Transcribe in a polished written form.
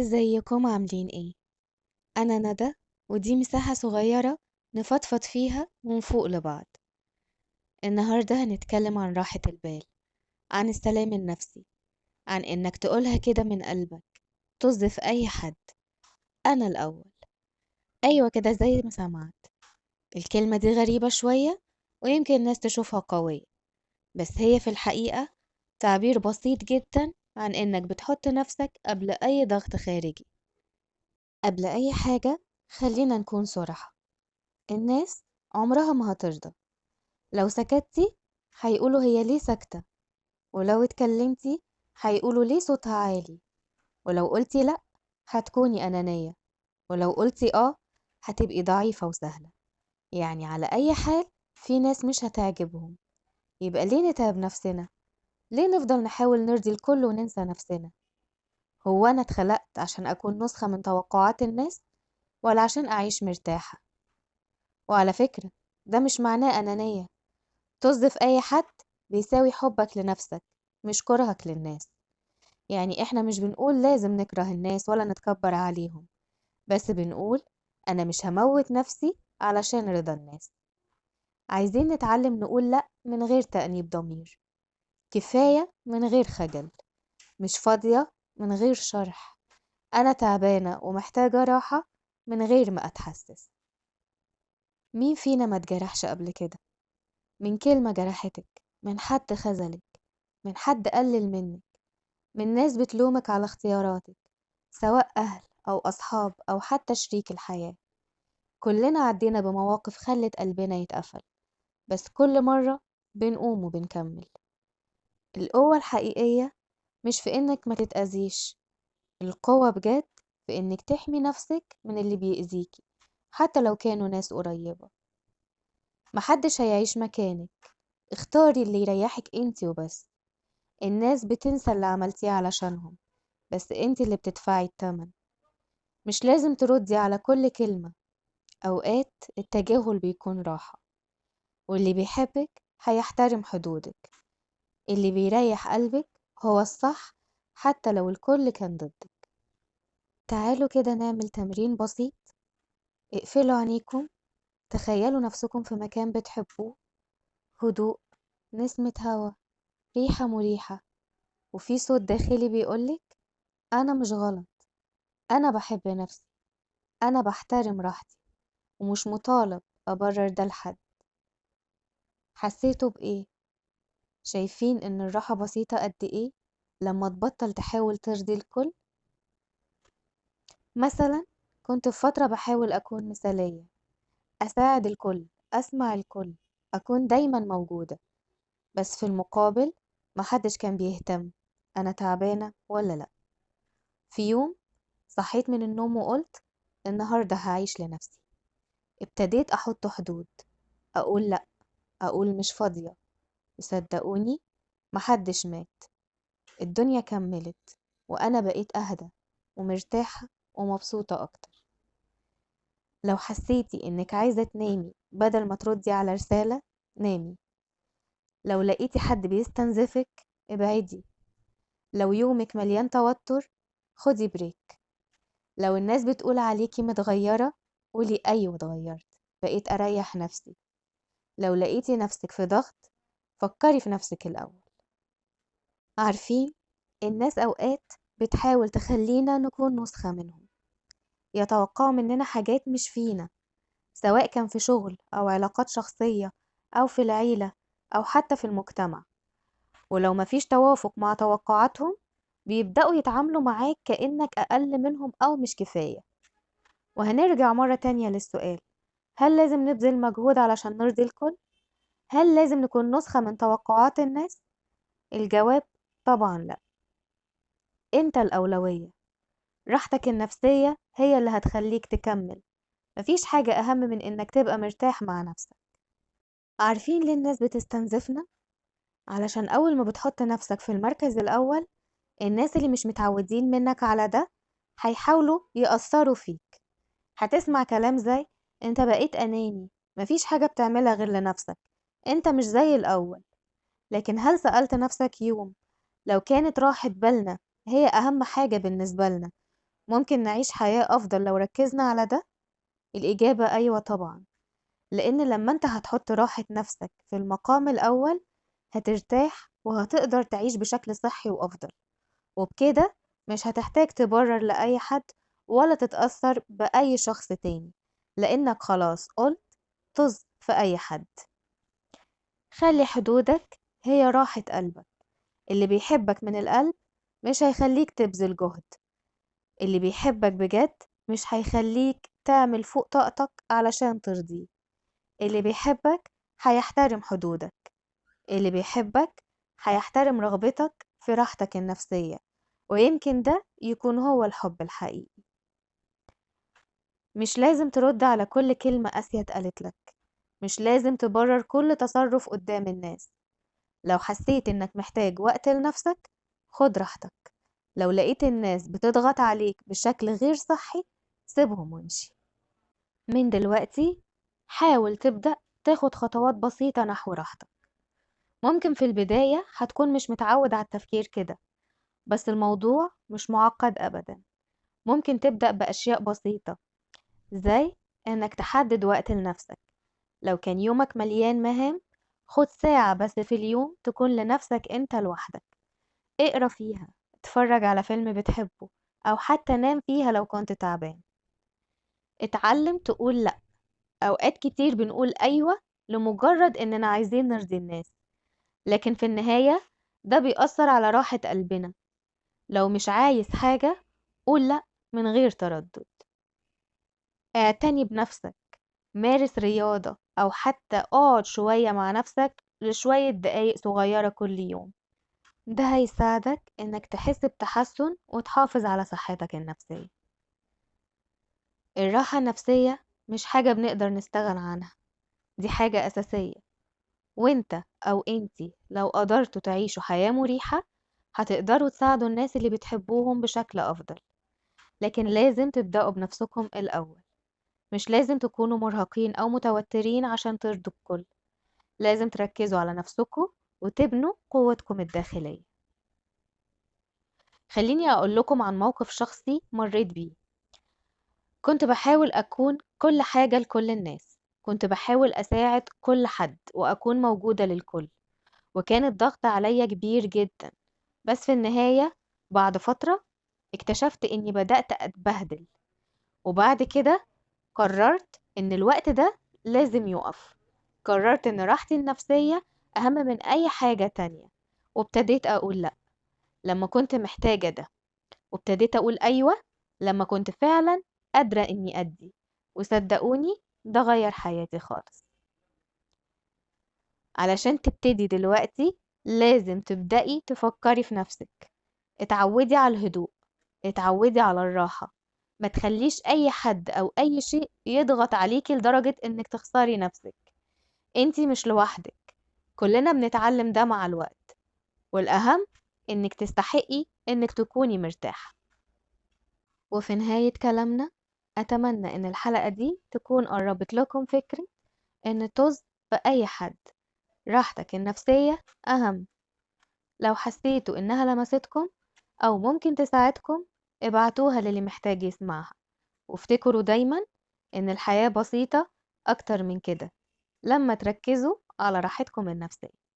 ازيكم عاملين ايه؟ انا ندى، ودي مساحة صغيرة نفضفض فيها ونفوق لبعض. النهاردة هنتكلم عن راحة البال، عن السلام النفسي، عن انك تقولها كده من قلبك، طز في اي حد، انا الاول. ايوه كده زي ما سمعت. الكلمة دي غريبة شوية ويمكن الناس تشوفها قوية، بس هي في الحقيقة تعبير بسيط جدا عن انك بتحط نفسك قبل اي ضغط خارجي، قبل اي حاجة. خلينا نكون صراحة، الناس عمرها ما هترضى. لو سكتي هيقولوا هي ليه ساكتة، ولو اتكلمتي هيقولوا ليه صوتها عالي، ولو قلتي لأ هتكوني أنانية، ولو قلتي آه هتبقي ضعيفة وسهلة. يعني على أي حال في ناس مش هتعجبهم، يبقى ليه نتعب نفسنا؟ ليه نفضل نحاول نرضي الكل وننسى نفسنا؟ هو أنا اتخلقت عشان أكون نسخة من توقعات الناس ولا عشان أعيش مرتاحة؟ وعلى فكرة ده مش معناه أنانية. طز في أي حد بيساوي حبك لنفسك مش كرهك للناس. يعني إحنا مش بنقول لازم نكره الناس ولا نتكبر عليهم، بس بنقول أنا مش هموت نفسي علشان رضا الناس. عايزين نتعلم نقول لأ من غير تأنيب ضمير، كفاية من غير خجل، مش فاضية من غير شرح، أنا تعبانة ومحتاجة راحة من غير ما أتحسس. مين فينا ما اتجرحش قبل كده؟ من كلمة جرحتك، من حد خذلك، من حد قلل منك، من ناس بتلومك على اختياراتك، سواء أهل أو أصحاب أو حتى شريك الحياة. كلنا عدينا بمواقف خلت قلبنا يتقفل، بس كل مرة بنقوم وبنكمل. القوة الحقيقية مش في إنك ما تتأذيش، القوة بجد في إنك تحمي نفسك من اللي بيأذيكي حتى لو كانوا ناس قريبة. محدش هيعيش مكانك، اختاري اللي يريحك انتي وبس. الناس بتنسى اللي عملتيه علشانهم، بس انتي اللي بتدفعي الثمن. مش لازم تردي على كل كلمة، أوقات التجاهل بيكون راحة، واللي بيحبك هيحترم حدودك، اللي بيريح قلبك هو الصح حتى لو الكل كان ضدك. تعالوا كده نعمل تمرين بسيط. اقفلوا عينيكم، تخيلوا نفسكم في مكان بتحبوه، هدوء، نسمة هوا، ريحة مريحة، وفي صوت داخلي بيقولك أنا مش غلط، أنا بحب نفسي، أنا بحترم راحتي، ومش مطالب أبرر ده لحد. حسيتوا بإيه؟ شايفين إن الراحة بسيطة قد إيه لما تبطل تحاول ترضي الكل؟ مثلا كنت في فترة بحاول أكون مثالية، أساعد الكل، أسمع الكل، أكون دايما موجودة، بس في المقابل محدش كان بيهتم أنا تعبانة ولا لأ. في يوم صحيت من النوم وقلت النهاردة هعيش لنفسي. ابتديت أحط حدود، أقول لأ، أقول مش فاضية، وصدقوني محدش مات، الدنيا كملت وأنا بقيت أهدى ومرتاحة ومبسوطة أكتر. لو حسيتي إنك عايزة تنامي بدل ما تردي على رسالة، نامي. لو لقيتي حد بيستنزفك ابعدي. لو يومك مليان توتر خدي break. لو الناس بتقول عليكي متغيرة قولي أيوة اتغيرت، بقيت أريح نفسي. لو لقيتي نفسك في ضغط فكري في نفسك الأول. عارفين الناس أوقات بتحاول تخلينا نكون نسخة منهم، يتوقعوا مننا حاجات مش فينا، سواء كان في شغل أو علاقات شخصية أو في العيلة أو حتى في المجتمع. ولو مفيش توافق مع توقعاتهم بيبدأوا يتعاملوا معاك كأنك أقل منهم أو مش كفاية. وهنرجع مرة تانية للسؤال، هل لازم نبذل مجهود علشان نرضي الكل؟ هل لازم نكون نسخة من توقعات الناس؟ الجواب طبعا لا. انت الأولوية، راحتك النفسية هي اللي هتخليك تكمل. مفيش حاجة أهم من إنك تبقى مرتاح مع نفسك. عارفين ليه الناس بتستنزفنا؟ علشان أول ما بتحط نفسك في المركز الأول، الناس اللي مش متعودين منك على ده هيحاولوا يأثروا فيك. هتسمع كلام زي انت بقيت أناني، مفيش حاجة بتعملها غير لنفسك، انت مش زي الأول. لكن هل سألت نفسك يوم لو كانت راحة بالنا هي أهم حاجة بالنسبة لنا ممكن نعيش حياة أفضل لو ركزنا على ده؟ الإجابة أيوة طبعا، لأن لما أنت هتحط راحة نفسك في المقام الأول هترتاح وهتقدر تعيش بشكل صحي وأفضل، وبكده مش هتحتاج تبرر لأي حد ولا تتأثر بأي شخص تاني، لأنك خلاص قلت طز في أي حد. خلي حدودك هي راحة قلبك. اللي بيحبك من القلب مش هيخليك تبذل جهد، اللي بيحبك بجد مش هيخليك تعمل فوق طاقتك علشان ترضيه، اللي بيحبك هيحترم حدودك، اللي بيحبك هيحترم رغبتك في راحتك النفسية، ويمكن ده يكون هو الحب الحقيقي. مش لازم ترد على كل كلمة قاسية اتقالت لك، مش لازم تبرر كل تصرف قدام الناس. لو حسيت انك محتاج وقت لنفسك خد راحتك، لو لقيت الناس بتضغط عليك بشكل غير صحي سيبهم وامشي. من دلوقتي حاول تبدأ تاخد خطوات بسيطة نحو راحتك. ممكن في البداية هتكون مش متعود على التفكير كده، بس الموضوع مش معقد أبدا. ممكن تبدأ بأشياء بسيطة، زي إنك تحدد وقت لنفسك. لو كان يومك مليان مهام خد ساعة بس في اليوم تكون لنفسك أنت لوحدك، اقرأ فيها، اتفرج على فيلم بتحبه، أو حتى نام فيها لو كنت تعبان. اتعلم تقول لأ. أوقات كتير بنقول أيوة لمجرد إننا عايزين نرضي الناس، لكن في النهاية ده بيأثر على راحة قلبنا. لو مش عايز حاجة قول لأ من غير تردد. اعتني بنفسك، مارس رياضة، أو حتى اقعد شوية مع نفسك لشوية دقايق صغيرة كل يوم. ده هيساعدك إنك تحس بتحسن وتحافظ على صحتك النفسية. الراحة النفسية مش حاجة بنقدر نستغنى عنها، دي حاجة أساسية، وانت أو انتي لو قدرتوا تعيشوا حياة مريحة هتقدروا تساعدوا الناس اللي بتحبوهم بشكل أفضل، لكن لازم تبدأوا بنفسكم الأول. مش لازم تكونوا مرهقين أو متوترين عشان ترضوا الكل، لازم تركزوا على نفسكم وتبنوا قوتكم الداخلية. خليني أقول لكم عن موقف شخصي مريت بيه. كنت بحاول أكون كل حاجة لكل الناس، كنت بحاول أساعد كل حد وأكون موجودة للكل، وكان الضغط عليا كبير جدا. بس في النهاية بعد فترة اكتشفت إني بدأت أتبهدل، وبعد كده قررت إن الوقت ده لازم يقف. قررت إن راحتي النفسية أهم من أي حاجة تانية، وابتديت أقول لأ لما كنت محتاجة ده، وابتديت أقول أيوة لما كنت فعلا قادرة إني أدي. وصدقوني ده غير حياتي خالص. علشان تبتدي دلوقتي لازم تبدأي تفكري في نفسك، اتعودي على الهدوء، اتعودي على الراحة، ما تخليش أي حد أو أي شيء يضغط عليكي لدرجة إنك تخسري نفسك. انتي مش لوحدك، كلنا بنتعلم ده مع الوقت، والأهم إنك تستحقي إنك تكوني مرتاحة. وفي نهاية كلامنا أتمنى إن الحلقة دي تكون قربت لكم فكرة إن طز في أي حد، راحتك النفسية أهم. لو حسيتوا إنها لمستكم أو ممكن تساعدكم ابعتوها للي محتاج يسمعها، وافتكروا دايما إن الحياة بسيطة أكتر من كده لما تركزوا على راحتكم النفسية.